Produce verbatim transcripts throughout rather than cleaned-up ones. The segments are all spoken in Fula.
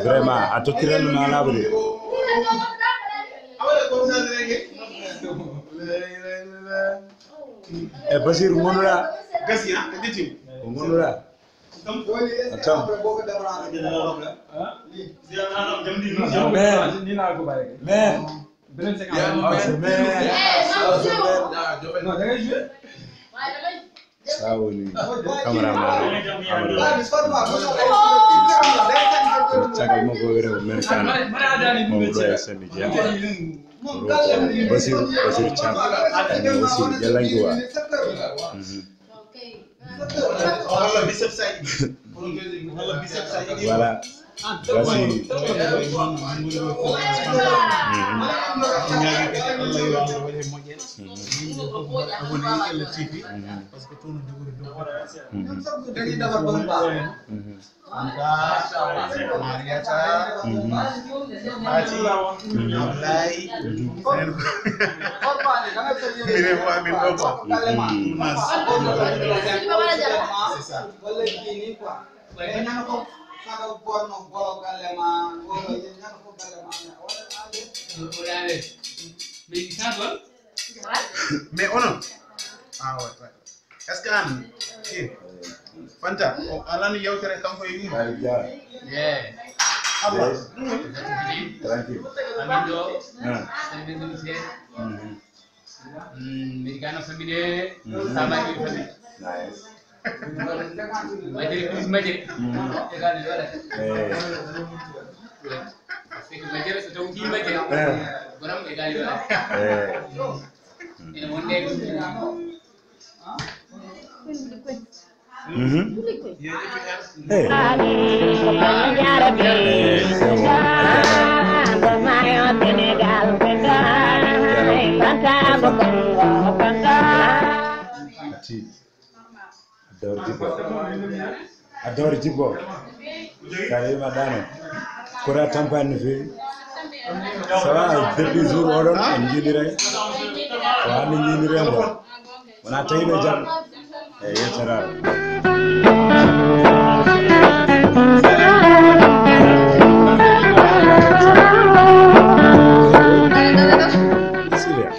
Vraiment, a tottiranno ma laaɓude. E Basir, gonuɗa? Gasi, ha? Ko gonuɗa? A tam. Mais, mais, mais, mais. Sa woni cameraman Amadou Ba. Caggal makko wiyete ko men Sane. Mawɗo e Sami Dia. Basir, Basir Thiam. Basir Jalanjowa. Mhm. Voilà. Merci. Mais onon, ah ouais, ouais. Est-ce que an, eh, Fanta, o alano yewtere kanko e yumma? Abba, ɗum woni? Tranquille. Amin ɗo. Ah. Salminde ɗum seeɗa. Mhm. Mm, mbiɗa gana famille. Mhm. Samaji famille. Nice. Majere plus majere. Mhm. Egal ɗo waɗa. Eh. Parce que majere so taw ki majere. Eh. Borom egal ɗo waɗa. Eh. Ene wonde ɗum. Mhm. Eh. Eh, c'est bon. Ati. Adore Djibo. Adore Djibo. Sa yima dano. Kora tampani no feewi. Ça va, depuis jour oɗon en jiiɗiray. Ko hande jiiɗiray mo. Wona tawi ɓe jam. E yettoraɓe. Siriya.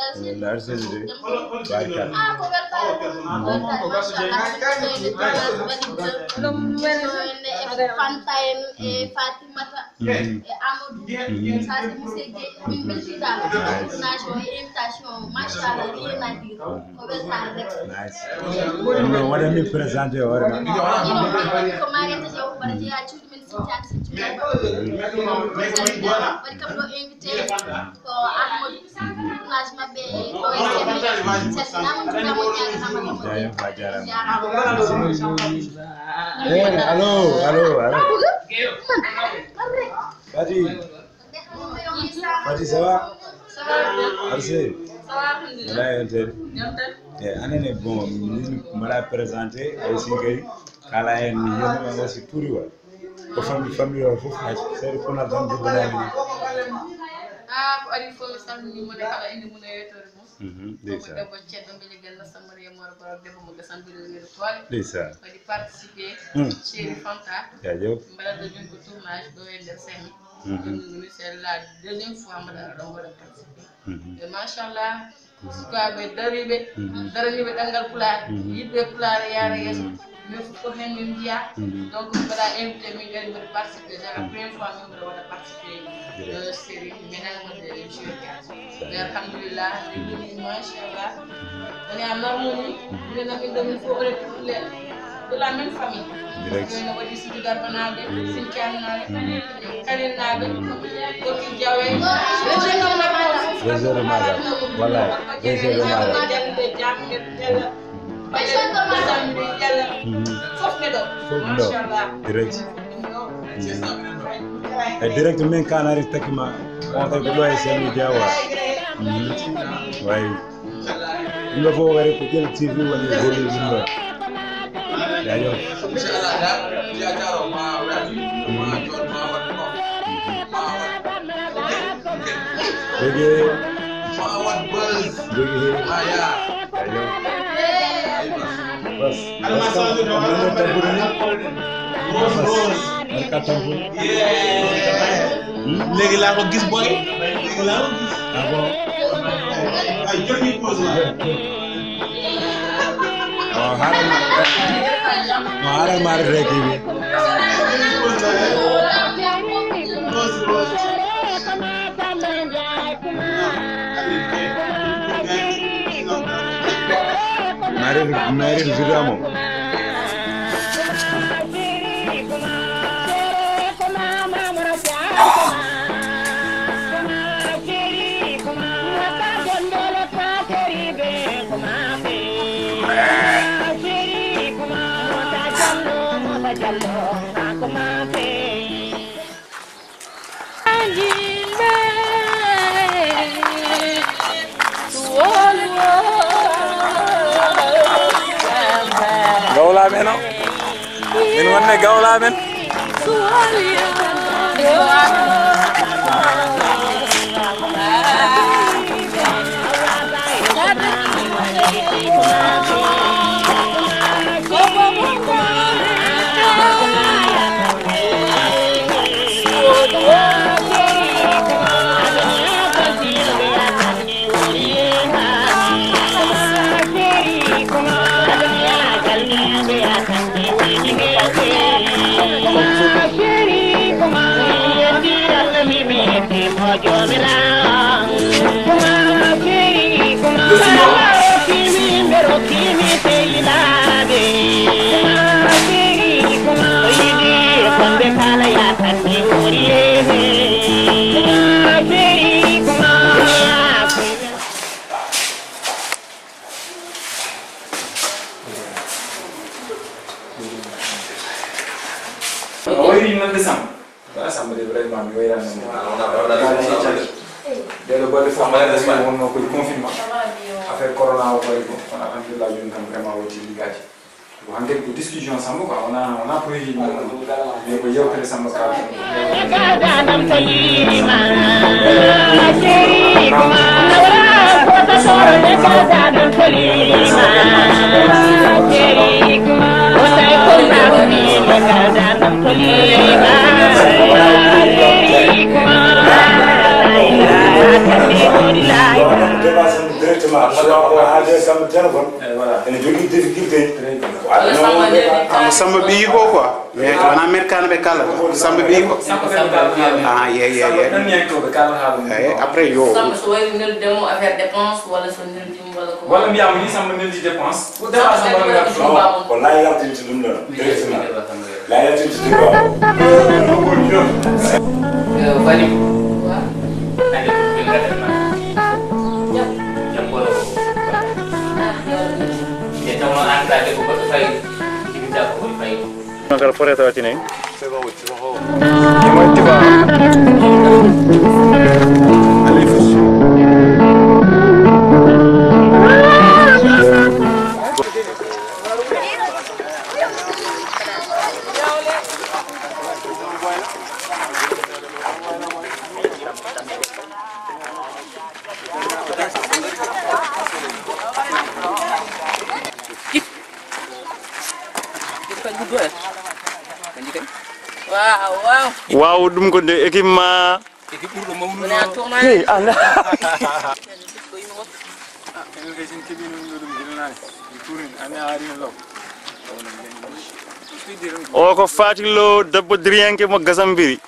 Alhamdulillah, aɗa selli de. Barikalla. Ah, ko weltaare, ko weltaare, machallah, ɗum woni e Fanta en, e Fatimata, mhm, e Amadou, mhm, Sasi Moussa Gueye, min beltidaama. Nice. Tournage o e invitation o, machallah, rien à dire. Ko weltaare rek. Nice. Ɗum ɗo waɗa min présenté hoore ma. Ɗum ko Mariata Diaw, mbaɗa jeyaa cuuɗi men Sinthiane Sinthiane. Waɗi kam ɗo invité ko Amadou. Tournage maɓɓe e ko e Semi. Salminaama, njuuraama, ñaaganaama. Jaaraama. Jaaraama. Eh, allo, allo, allo. Fati. Fati, ça va? Ça va. Arse. Ça va, alhamdulillah. Wala yontere. Yontere. Eh, anene, bon, min mbaɗa présenté, ay si kay, kala en, mi yonma aussi turi wa. Ko famille, famille o fof, hay seeɗa, kono tan jibbanami ni. Ah, ko ari fof, mi salmini mo, kala inde mum e yettoode mum. Mhm, ndeysaan. Ko debbo ceerno Mbele Gella Samba Mariama Mor Baro, debbo mo Gassane Mbele Welo Toile. Ndeysaan. Waɗi participé, hmm, Chéri Fanta. Jaajëf. Mbaɗa ɗo ɗum ko tournage ɗo e nder Semi. Mhm. Ɗum, c'est la deuxième fois mbaɗa ɗo, mbaɗa participé. Mhm. E machallah, sukaaɓe dariiɓe, mhm, daraniiɓe ɗanngal Pulaar, mhm, yiɗɓe Pulaar yaara yeeso. Mhm. Min fof ko heen min njiyaa. Mhm. Donc, min mbaɗa invité, min kadi mbaɗa participé. C'est la, mhm, première fois min mbaɗa waɗa participé, jërëjëf, euh, série, mi menaani waɗde joué. Jërëjëf. Mais alhamdulillah, mhm, min, machallah. Mhm. Woni a normu ni, mhm, minen e min ɗo min fof on est tous les de la même famille. Direct. Parce que no waɗi Sidi Garbanaaɓe, mhm, Sintiannaaɓe, mhm, Kalinnaaɓe, mhm, Gorki Diaw en. Deux heures de magal. Wallahi, deux heures de magal. Mhm. Fof ɗo. Direct. Mhm. E direct min kanari takima. Wata ko ɗo e sami jawa. Mhm. Way. Ɗum ɗo fof waɗi ko Jel T V woni holli ɗum ɗo. Jaajëf. Jogii. Jogii. Jaajëf. Bas. Bas kam, ko min tabbude ni. Bas. Barka tabbude. Léegi laa ko gis, boy. Léegi laa ko gis. Ah bon? Ay, jël ñu pause la. Oh, xaaral ma, oh, xaaral ma arrêté kii bi. Pause, pause. Mari, mari, vidéo moom. Gawla men o. Min wonde gawla men. O wayri nande Samba. Wala Samba de, vraiment, mi wayraani nande. Wala, wala, wala. Ɗee ɗoo balɗe fof, wonno koye confinement. Affaire corona o waɗi ko, kono alhamdulillah, jooni kam vraiment o watti liggaaji. Ko hankkadi ko discussion Samba quoi, wona, wona projet ji mum. Mais ko yewtere Samba Ka. Directement, parce que o haade Samba téléphone. Eh, voilà. Ene jogii difficulté. Très bien. Ko aduna o. Ko Samba ɓiyi ko quoi. Mais wona Amerikano ɓe kala. Samba ɓiyi ko. Ah, ye, ye, ye. Eh, après, yo. Samba so wayi neldemo affaire dépense walla so neldimo walla ko. Walla mbiyama ni Samba neldi dépense. Ko dépense Samba walla. Non, ko la yaltinta ɗum ɗon. Directement. La yaltinta ɗum ɗon. Eh, Fally. Waaw. Ande ko ɓe gaddanma. Jam. Jam ko. E tawno an ka debbo goɗɗo fayi, jibinta ko ɓuri fayi. Kala forêt tawa tinen. Waaw, waaw. Waaw, ɗum ko nde équipe ma. Équipe ɓurɗo mawnude. Wona toon. Hey, ala. Enen kay, sen keɓino ɗum ɗo, ɗum hirnaani. Ɗum tuurin, ane a ari no law. O ko Fati Lo, debbo diriyanke mo Gasambiri.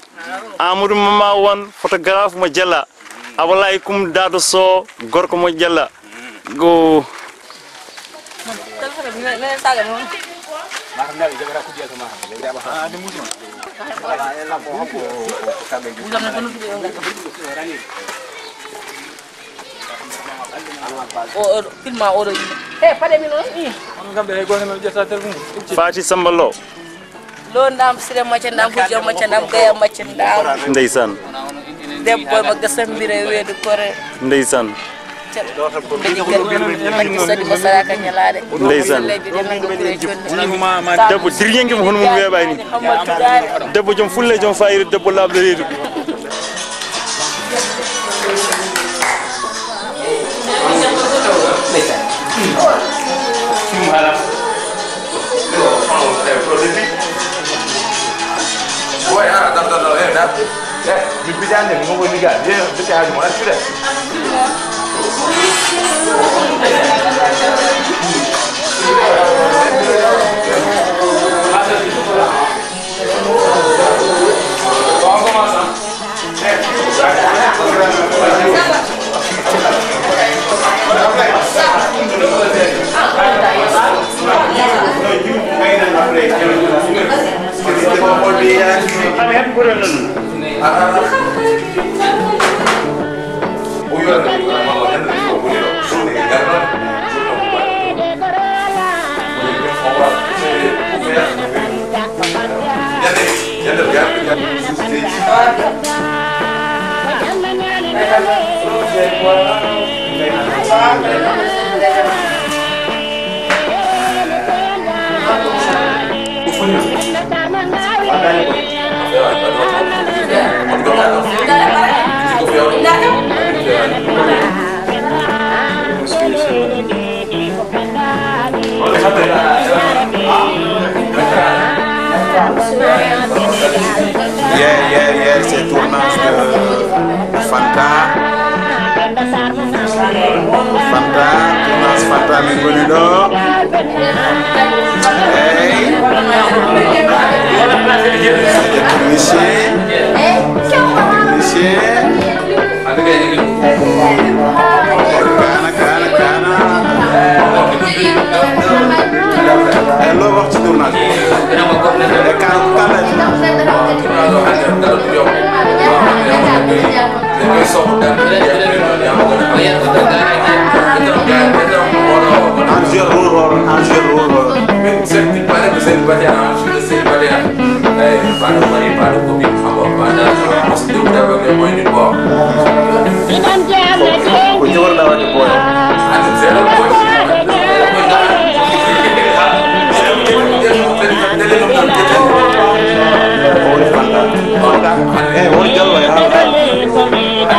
Amadou Mama won photographe mo Jalla. Abalaye Kum Dado Sow, gorko mo Jalla. Go. O, o, filma oɗo yimɓe. He, paɗe min o, i. On kamɓe hay gooto men ƴetta telefon. Faati Samba Lo. Lo ndam Sire Macca ndam, Hujja Macca ndam, Gaya Macca ndam. Ndeysaan. Debbo e makko Sambira e weedu kore. Ndeysaan. Ndeysaan. Debbo diryanke mo hono mum weeɓaani. Debbo joom fulla, joom fayida, debbo laaɓɗo reedu. Yeah, yeah, yeah, c'est tournage de Fanta. Fanta, tournage Fanta min ngoni ɗo. Hey. Technicien. Technicien. Kaana, kaana, kaana. Eh, lo wax ci tournage. Eh, kaana, kaana. Angel Roro, Angel Roro. Ko jogorɗa wadde boy? Ko woni Fanta? Fanta? Eh, woni Jallo e Haala.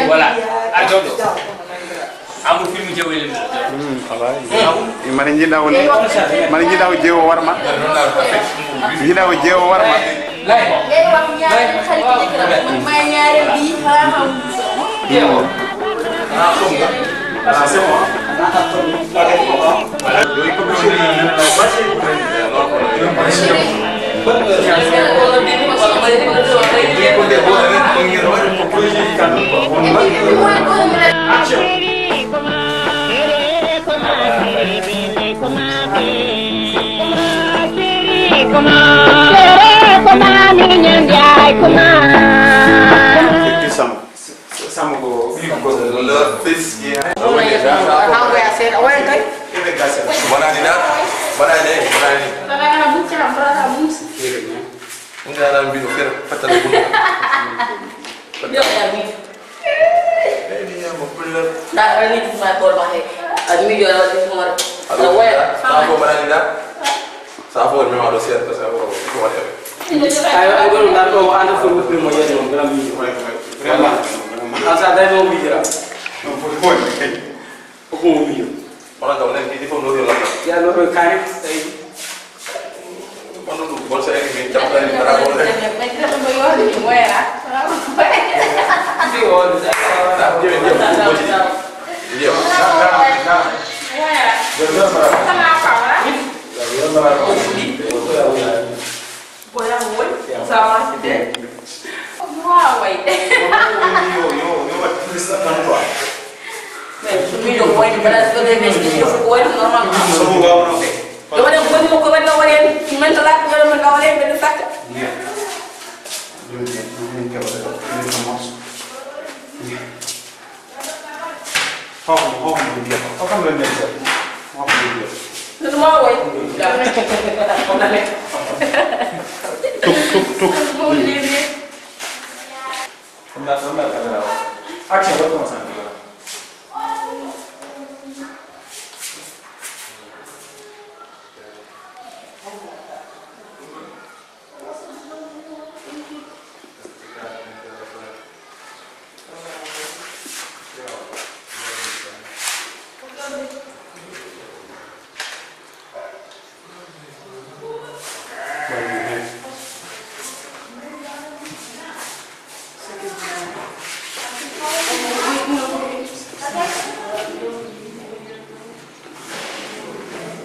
Voilà. Aɗa ɗo. Amadou Film Jawel. Mbaɗa jiiɗa o, mbaɗa jiiɗa o jeewo warma. Jiiɗa o jeewo warma. Kuma. Tere kuma ni nyanjai kuma. Sama. Sama ko ɓiɗɗo gorko. Leur fils qui est. Wonani na? Wonani, wonani. Wonani na mbiɗo fere patala bunda. Yo, ya, mi. Ɓeydi ñaama pullo. Ndaa, aɗa yiɗi tuma koor ma he. Aɗa miijo, aɗa waɗi tuma. Aɗa woya. Sa ko mbaɗani ndaa? Sa ko mi waɗo seeɗa, sa ko ko waɗi. Ayo, ayo, ɗo, ndaa, ɗo, anda ko wutni mo yeeso mo, ngam miijo. Vraiment. An sa dai mo miijira. Non, foti ko woni kay. Ko ko mo miijo. Kono kam nen, kidi fof no yo lan. Ya, no, no, kare, tawi. Kono ɗum, bon, so en min jam, tawi dara, bon. Ndi o, ndi o, ndi o, ndi o. Ndi o. Boyang woi, sama side. Wah, woi. Yo, yo, yo, yo, please, attends-toi. Mais miijo ko wayno mbaɗa so ɓe ɓe so ko wayno normal. So ɗum waawno ɓe. Yo waɗen ko woni ko waɗno waɗen. Men to laat yo men waɗen ɓe sakka. Bien. Bien, bien, bien, bien, bien. Hokmo, hokmo ndiyam. Hokmo ndiyam. Hokmo ndiyam. Ɗum ma woy. Tuk, tuk, tuk. Ɗum na, ɗum na kamera o. Action, ɗo commence an.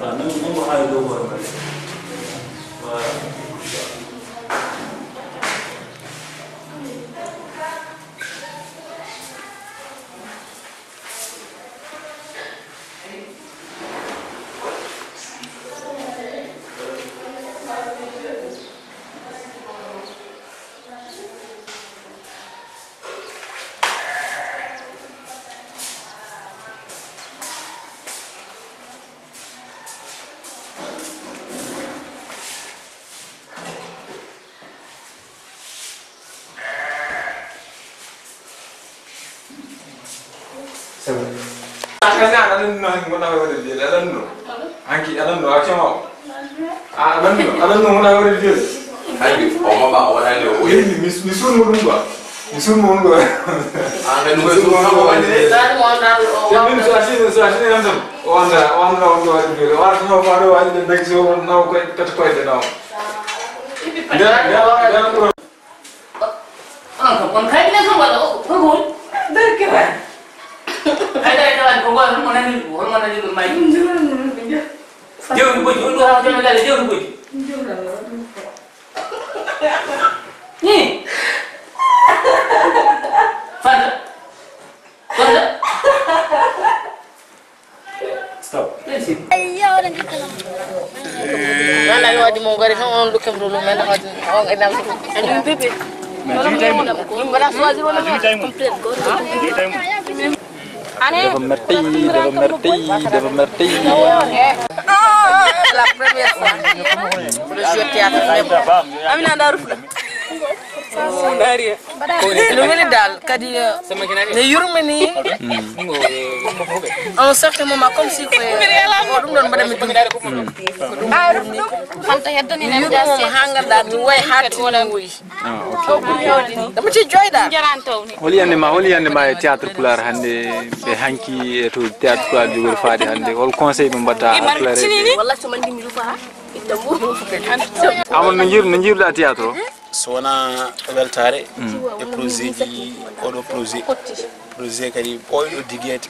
Ah, nangu, nangu haa e dow hoore ma. Voilà. C'est bon. Kasi an aɗa anndi no hanki wona waɗde jeeɗi, aɗa anndi no? Hanki aɗa anndi no, action o? A, aɗa anndi no? Aɗa anndi no wona waɗde jeeɗi? Hanki, o maɓa, o waɗani o. Yehi, mi, mi surmo ɗum quoi. Mi surmo ɗum quoi. An kadi ko surmo ɗum waɗde. Te min so a sini, so a sini an tan, o annda, o annda on ɗo waɗde jeeɗi. O arata nawa faɗo waɗde dagsi o nawa koye, peta koyɗe nawa. Nde, nde, nde, Onon kam, on kay ne kam walla o, ko ko woni? Barke ma. Ay, ay, ay, ko woni, mo nani, mo nani ɗum may. Jewdi bojji, on ɗo hawa jom galle, jewdi bojji. Ni. Fanta. Fanta. Stop. Wala yo waɗi mo gari tan on lukkam to lumen waɗi on e nam. Min mbaɗa choisir wala complète. Devo merti, devo merti, devo merti. La première fois. Pour jouer théâtre. Amina Darou. Ene weli dal kadi, eh, ne yurmini. À un certain moment comme si ko, eh, ko ɗum ɗon mbaɗa mi ɗum. Ko ɗum yurmi. Mi yurmimo haa nganndaa mi woyi haa timmi woyi. Dama ci jooy dal. Hol yiyannde ma, hol yiyannde ma e théâtre pulaar hannde, ɓe hanki e to théâtre pulaar jogori faade hannde? Hol conseil ɓe mbaɗta e pulaar e? Walla so mandi mi rufa ha. Amadou, no jiir-, no jiirɗa théâtre o? So wonaa weltaare e projet ji, oɗo projet, projet kadi ɓooyɗo digeede,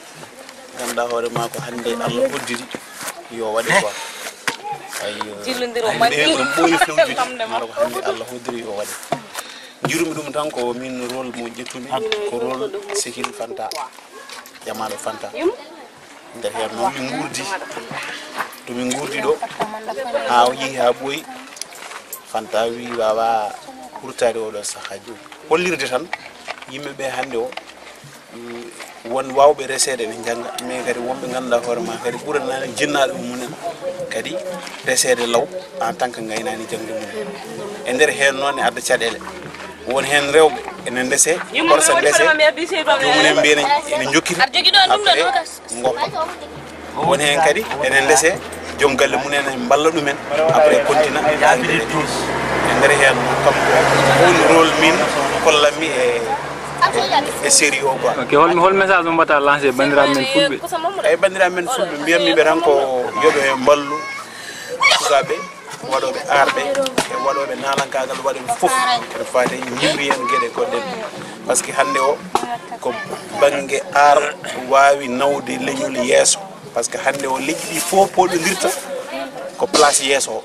ngannduɗaa hoore maa ko hannde Allah hoddiri yo waɗe quoi. Ayyo. Jillondiro hannde majji. Ɗum ɓooyi fewjude, mara ko hannde Allah hoddiri yo waɗe. Njiirumi ɗum tan ko min rôle mo ƴettumi, ko rôle Sekil Fanta. Jamaano Fanta. Nder heen noon min nguurdi. To min nguurdi ɗo, haa o yehi haa ɓooyi, Fanta wi wawa hurtade oɗo sahaa joni. Hollirde tan yimɓe ɓe hannde o, mm, won wawɓe reseede ɓe njannga, mais kadi wonɓe ngannduɗaa hoore ma kadi ɓuranani jinnaaɗo mumen kadi reseede law en tant que ngaynaani jaŋde mumen. E nder heen noon ne adda caɗeele. Won heen rewɓe ene ndese, korsa ndese, joomum en mbiyen ene njokkita, après ngoppa. Won heen kadi enen ndese, joom galle mum en mballa ɗumen, après kontina. E nder heen kam, on rôle min kollanmi e, e série o quoi. Ok, hol, hol message mo mbaɗata lancé banndiraaɓe men fulɓe? Eyi, banndiraaɓe men fulɓe, mbiyatmi ɓe tan ko yo ɓe mballu sukaaɓe waɗooɓe aarɓe e waɗooɓe naalankaagal, waɗooɓe fof ene faade ñimri heen geɗe goɗɗe. Parce que hannde o ko bannge aar waawi nawde leñol yeeso. Parce que hannde o leƴƴi ɗi fof poɗondirta ko place yeeso o.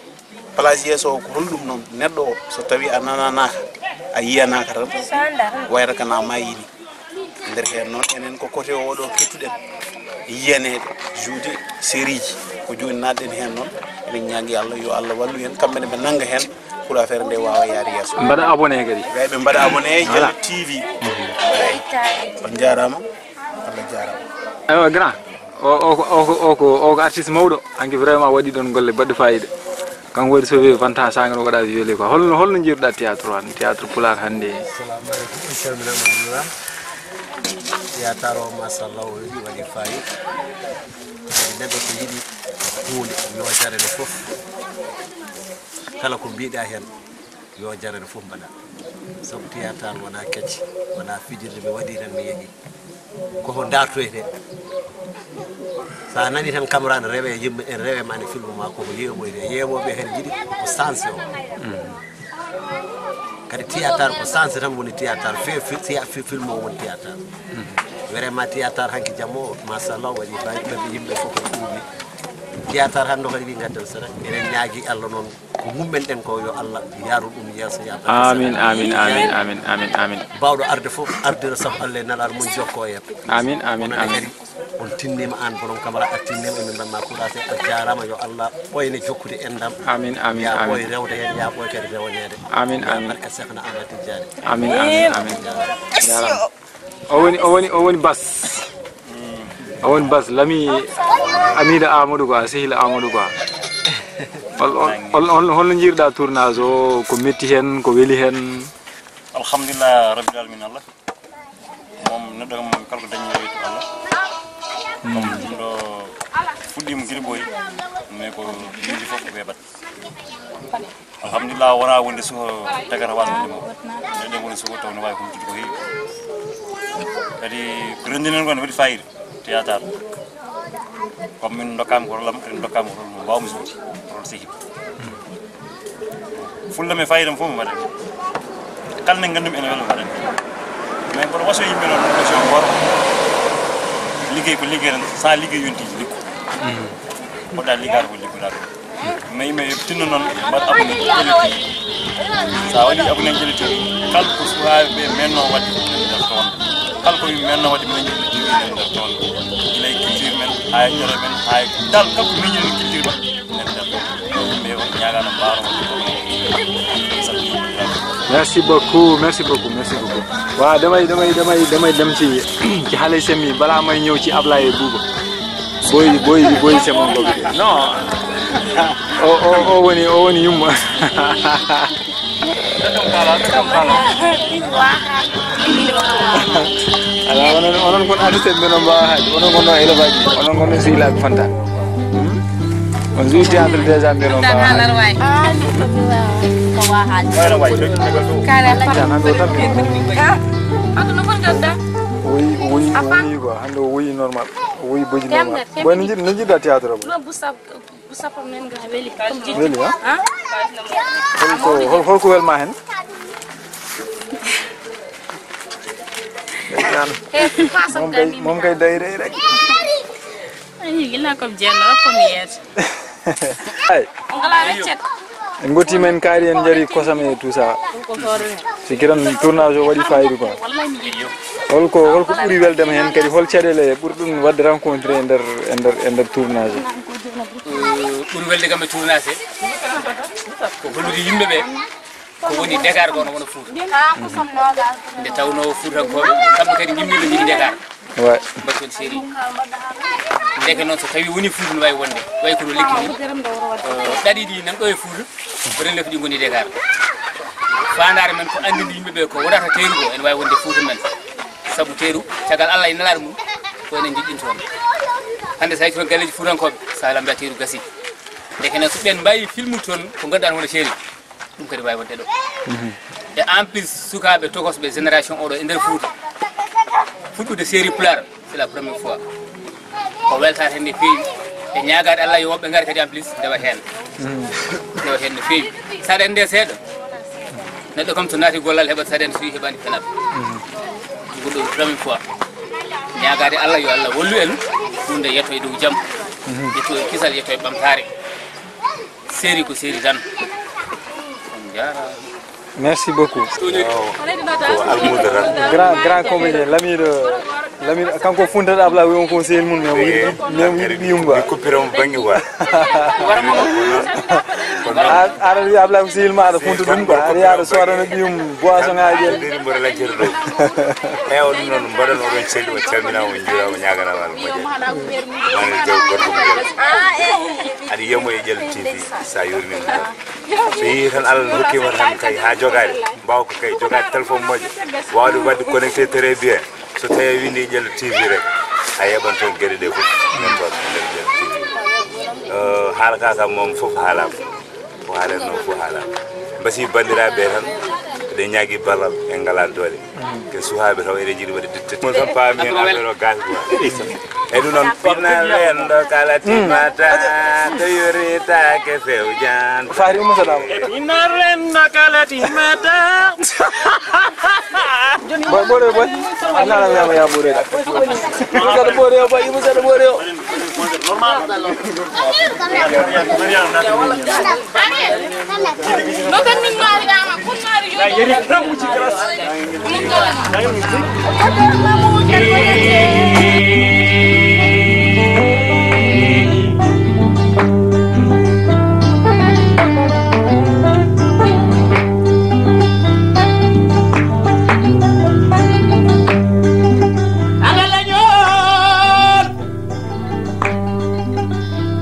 Place yeeso o ko holɗum noon? Neɗɗo o so tawi a nananaaka, a yiyanaaka tan, wayata kana maayi ni. E nder heen noon enen ko côté o ɗo kettuɗen yiyaneede, joude série ji. Ko jooni naatɗen heen noon, eɗen ñaagi Allah yo Allah wallu en, kamɓe ne ɓe nannga heen pour affaire nde waawa yaade yeeso. Mbaɗa abonné kadi. Eyi, ɓe mbaɗa abonné e Jalle T V. On njaaraama, Allah jaaraama. Eywa, grand. O, o, ko- o, ko- o, ko- o ko artiste mawɗo. Hanki vraiment waɗi ɗon golle baɗɗe fayida. Kanko waɗi sauvé Fanta Sanga no waɗa violé quoi. Holno, holno njiiruɗa théâtre o hannde? Théâtre pulaar hannde. Assalamu aleykum, on calminaama, on njuuraama. Théâtre o, machallah, o waɗi, waɗi fayida. Neɗɗo so yiɗi huunde, yo jarane fof. Kala ko mbiɗa heen, yo jarane fof mbaɗa. Sabu théâtre wona kecce, wona fijirde mi waɗi tan mi yeehi. Koko dartoyte. Sa nani tan caméra ne rewe, yimɓe en rewe ma ne film ma, koko yeeɓoyte. Yeeɓoɓe heen jiɗi ko sens o. Kadi théâtre ko sens tan woni théâtre. Fe, fe, thé- fe- film o woni théâtre. Vraiment théâtre hanki jamma o, machallah, waɗi fayida, kadi yimɓe fof ko ɗuuɓi. Théâtre hannde kadi wi ngadden sara. Eɗen ñaagi Allah noon ko mummenɗen ko yo Allah yaaru ɗum yeeso, ya barke Amin, Seeɗa. Amin, amin, amin, amin, amin. Bawɗo arde fof ardira sabu Allah e nelaɗo mum jokko en. Amin, amin, Onon amin. Kadi on tinnima, an borom kamara a tinnima, emin mbaɗma kuraase, a jaarama, yo Allah ɓoyne jokkude enɗam. Amin, amin, Ya amin. Ɓoy rewde heen, ya ɓoy kadi rewaneede. Amin, Ya amin. Barke Seexna Ahmad Tijjaani. Amin, amin, amin. Jaarama. O woni, o woni, o woni Bas. O woni Bas, lami Amida Amadou quoi, sehil Amadou quoi. Hol, hol, hol, hol, holno njiiruɗa tournage o, ko metti heen, ko weli heen? Alhamdulillah Rabbil Alamin Allah. Moom neɗɗo kam kala ko dañi yo yettu Allah. Comme ɗum ɗo fuɗɗiima gila ɓooyi, mais ko yimɓe fof ko weeɓat. Alhamdulillah, wona wonde suko tagata walla wonde mo. Neɗɗo woni suko taw ne waawi humtude ko heewi. Kadi ko renndinen ko ne waɗi fayida, théâtre. Comme min ndokkaama ko rôle am, kadi ndokkaama ko rôle mo mbaawmi suude, rôle sehil. Fulla mi fayida fof mi waɗani. Kala ne nganndumi ene wela mi waɗani. Mais mboɗo waso yimɓe noon, waso gooto. Liggey ko liggey tan, sa liggey yonti liggo. Poɗɗa liggaade ko liggoɗa ɗum. Mais yimɓe yo tinno noon, mbaɗa abonné Jalle T V. Sa waɗi abonné Jalle T V, kala ko suhaaɓe ɓe menno waɗde ene nder toon. Kala ko min menno waɗde minen Jalle T V ene nder toon. Gila e culture men, haa e ƴore men, haa e dal, kala ko miñiren culture men ene nder toon. Yimɓe on ñaagano mbaaro. Merci beaucoup, merci beaucoup, merci beaucoup. Waaw, damay, damay, damay, damay dem ci, ci xale semi balaa may ñëw ci Ablaye Bouba. Boy, boy, boy, c'est mon boy. Non. O, o, o woni, o woni yumma. Ala, onon, onon kon artiste men on mbaawa haade. Onon kon ɗo élevage. Onon kon ɗo sehilaaɓe Fanta. Hmm? On joue théâtre déjà, mbiyen on mbaawa haade. Tan hannde o tampi. Woyi, woyi, woyi quoi. Hannde o woyi normal. O woyi boji normal. Boy, no njiɗ-, no njiɗɗa théâtre o? Weli, ha? Holko, hol-, holko welma hen? Ndeysaan. Moom kay, moom kay day rey rek. Ay, gila ko jeerno, ko mi yeeto. Ay. On ala weccet. En gotti men kaari, en jari kosam e tout ça. Si kiran tournage o waɗi fayida quoi. Holko, holko ɓuri weldema hen kadi, hol caɗeele ɓurɗum wadde rencontré e nder, e nder, e nder tournage o? Euh, Ɓuri welde kam e tournage ko hollude yimɓe ɓe ko woni Dakar ko no wona Fuuta. Nde tawnoo Fuutankooɓe kamɓe kadi ngimmiiɓe njii Dakar. Mbaɗi toon série. Ndeke noon so tawii woni Fuuta no waawi wonde, wayi kono lekki ni ɗaɗi ɗi nan ɗo e Fuuta, ko relef ɗi ngoni Dakar. Faandaare men ko anndinde yimɓe ɓe ko wonata teeru ko ene waawi wonde Fuuta men. Sabu teeru caggal Allah e nelaare mum ko enen njiɗɗin toon. Hannde so a yettii toon galleeji Fuutankooɓe, so a lamndaa teeru gasii. Ndeke noon so ɓeen mbaawii filmude toon ko ngannduɗaa wona série, ɗum kadi waawi wonde ɗo. E en plus sukaaɓe tokosɓe génération oɗo e nder Fuuta fuɗɗude série pulaar, c'est la première fois. Ko weltaare heen no feewi. E ñaagaade Allah yo woɓɓe ngar kadi en plus ndewa heen. Ndewa heen no feewi. So aɗa anndi seeɗa, neɗɗo kam so naati gollal heɓat saɗeende, so yii heɓaani fenat. Ɗum ko ɗum première fois. Ñaagaade Allah yo Allah wallu en, huunde yetto e dow jam, yetto e kisal, yetto e ɓamtaare. Série ko série tan. On njaaraama. Merci beaucoup. Ko almuudo tan. Grand, grand comédien, Lamiɗo, Lamiɗo, kanko funtata Ablaye, wiyata ko sehil mum, mais mi yiɗi, mais mi yiɗi ɓiyum quoi. Mi kuppira mo bannge quoi. Aɗa, aɗa wiya Ablaye ko sehil ma, aɗa funta ɗum quoi, aɗa wiya aɗa soodana ɓiyum boisson ngaji. Ɗiɗi mboɗo lancere ɗo. Eyi, o ɗum noon mbaɗan oɗon celli, o calminaama, o njuuraama, o ñaaganaama Allah moƴƴere. Mane jaw gorko mo jaw. Aɗa yiyamo e Ƴello T V, sa yurmima tan. So yii tan Allah hokkima tan kay ha jogaade, mbawka kay jogaade téléphone moƴƴo, wawde wadde connecté très bien. So tawi a windi e Ƴello T V rek, a yeɓan toon geɗe ɗe fof. Min toon e nder Ƴello T V. Eh, haala ka kam moom fof haalama. Ko haalanno fof haalama. Mbasi bandiraɓe tan, eɗen ñaagui ballal, en ngala doole. Ke suhaaɓe taw eɗen jiɗi waɗde tette. Mo tan paami heen affaire o gasi quoi. E ɗum noon pinal renndo kala timata to yoritaake fewjan. Fahri umma sadama. Pinal renndo kala timata. Boy, boy, boy. Ana la ya ya boy. Ibu sada boy, boy, ibu sada boy.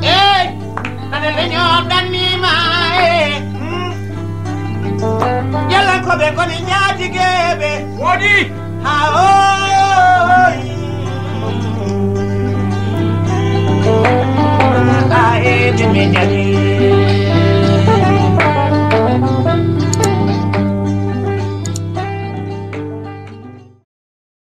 Ey, ane leñol ɗannima e Ƴellankoɓe koni ñaatigeɓe. Woɗi. Ha oy. A e min mi ñaati.